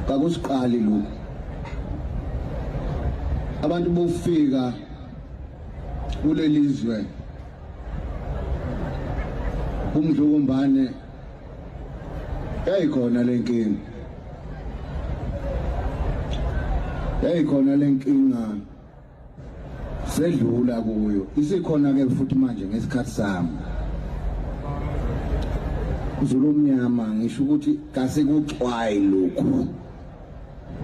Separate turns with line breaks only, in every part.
Kakusiqali lokhu. Abantu bofika kulelizwe umdlukumbane yayikhona lenkinga. Yayikhona lenkinga sedlula kuyo isikhona ke futhi manje ngesikhathi sami Zulu omnyama ngisho ukuthi kasikuxwayi lokhu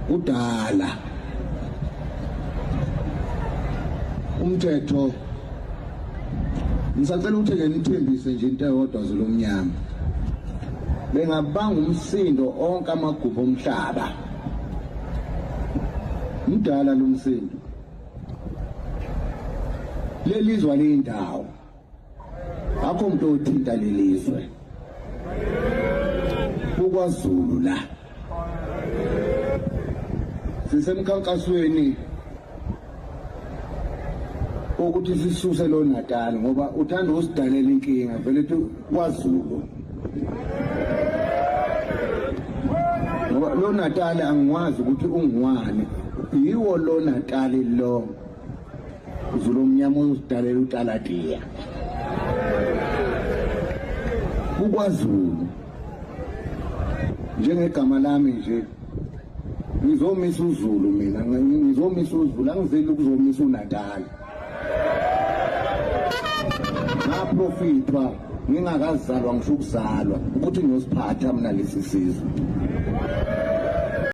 kudala umthetho ngisacela ukuthi ke nithembise nje into eyodwa Zulu omnyama bengabanga umsindo onke amagumbi omhlaba mdala lo msindo lelizwa leyindawo akho umuntu othinta lelizwe kukwaZulu la sisemkhankasweni ukuthi sisuse lo Natal ngoba uthanda ukusidalela inkinga vele kwaZulu ngoba lo Natal angiwazi ukuthi ungiwani yiwo lo Natal lo Zulu omnyama uzidalela utaladiya kukwaZulu njengegama lami nje ngizomisa uZulu mina ngizomisa uZulu angizeli ukuzomisa uNatal ngaprofithwa ngingakazalwa ngisho ukuzalwa ukuthi ngiyosiphatha mina lesi sizwe.